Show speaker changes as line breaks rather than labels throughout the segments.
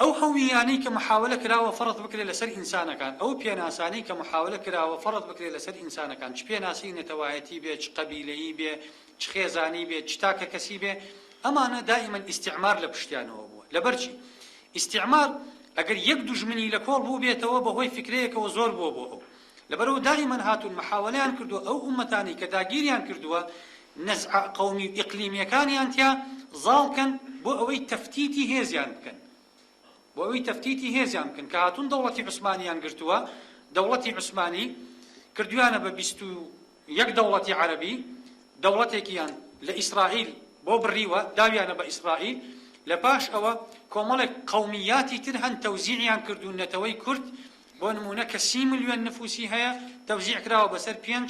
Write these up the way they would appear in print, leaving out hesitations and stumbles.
ئەو هەوییانەی کە محاوەلە کراوە فەرز بکرێت لەسەر ئینسانەکان، ئەو پێناسانەی کە محاوەلە کراوە فەرز بکرێت لەسەر ئینسانەکان، چ پێناسەی نەتەوایەتی بێ، چ قەبیلەیی بێ، چ خێزانی بێ، چ تاکەکەسی بێ، ئەمانە دائیمەن ئیستیعمار لە پشتیانەوە بووە. لەبەر چی؟ ئیستیعمار ئەگەر یەک دوژمنی لە کۆڵ بووبێتەوە بە هۆی فیکرەیەکەوە زۆر بووە بۆ ئەو. لەبەرئەوە دائیمەن هاتوون محاوەلەیان کردووە ئەو ئوممەتانەی کە داگیریان کردووە نەزعە قەومی و ئیقلیمیەکانیان تیا زاڵ کەن بۆ ئەوەی تەفتیتی هێزیان بکەن بۆ ئەوەی تەفتیتی هێزیان بکەن کە هاتوون دەوڵەتی عوسمانیان گرتووە دەوڵەتی عوسمانی کردویانە بە 21 دەوڵەتی عەرەبی دەوڵەتێکیان لە ئیسرائیل بۆ بڕیوە داویانە بە ئیسرائیل لە پاش ئەوە کۆمەڵێک قەومیاتی تر هەن تەوزیعیان کردوون نەتەوەی کورد بۆ نموونە کە سی ملیۆن نفوسی هەیە تەوزیع کراوە بەسەر پێنج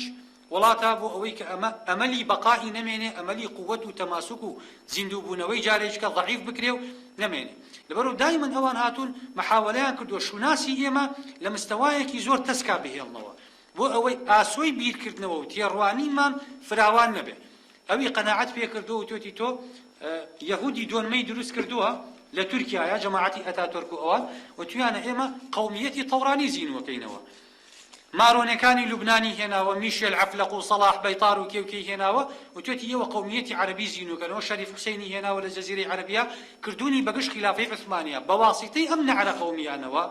وڵاتا بۆ ئەوەی کە ئەمە ئەمەلی بەقائی نەمێنێ ئەمەلی قوت و تەماسوک و زیندوو بوونەوەی جارێکیکە ضعیف بکرێ و نەمێنێ لەبەرو دایمەن ئەوان هاتوون محاوەلەیان کردووە شوناسی ئێمە لە مستەوایەکی زۆر تەسکا بهێڵنەوە بۆ ئەوەی ئاسۆی بیرکردنەوە و تێڕوانینمان فراوان نەبێ ئەوی قەناعەت پێ کردووە وتوێتی تۆ یەهودی دۆنمەی دروست کردووە لە تورکیایا جەماعەتی ئەتاتۆرک و ئەوان وتویانە ئێمە قەومیەتی تەورانی زینوەکەینەوە مارۆنەکانی لوبنانی هێناوە میشێل عەفلەق و سەڵاح بەیتار و کێ و کێی هێناوە وتوێتی ئێوە قەومیەتی عەرەبی زینوکەنەوە شەریف حوسەینی هێناوە لە جەزیرەی عەرەبیا کردوونی بەگژ خیلافەی عوسمانیا بە واسیتەی ئەم نەعرە قەومیانەوە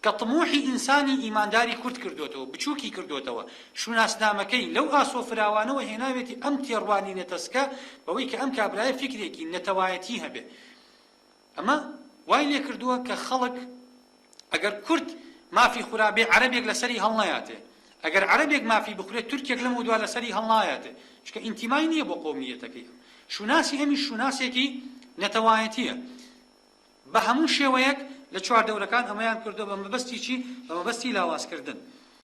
کە طموحی ئینسانی ئیمانداری کورت کردۆتەوە، بچووکی کردۆتەوە، شوناسنامەکەی لەو ئاسۆ فراوانەوە هێناوێتی ئەم تێڕوانینە تەسکە بەوەی کە ئەم کابرایە فیکرێکی نەتەوایەتی هەبێ ئەمە وای لێکردووە کە خەڵک ئەگەر کورد مافی خورابێ عەرەبێک لەسەری هەڵنەیاتێ ئەگەر عەرەبێک مافی بخورێت تورکێک لەمەودوا لەسەری هەڵنایاتێ چونکە ئینتیمای نییە بۆ قەومیەتەکەی ئەم شوناسی ئەمیش شوناسێکی نەتەوایەتیە بە هەموو شێوەیەک لە چواردەورەکان ئەمەیان کردووە بە مەبەستی چی؟ بە مەبەستی لاوازکردن.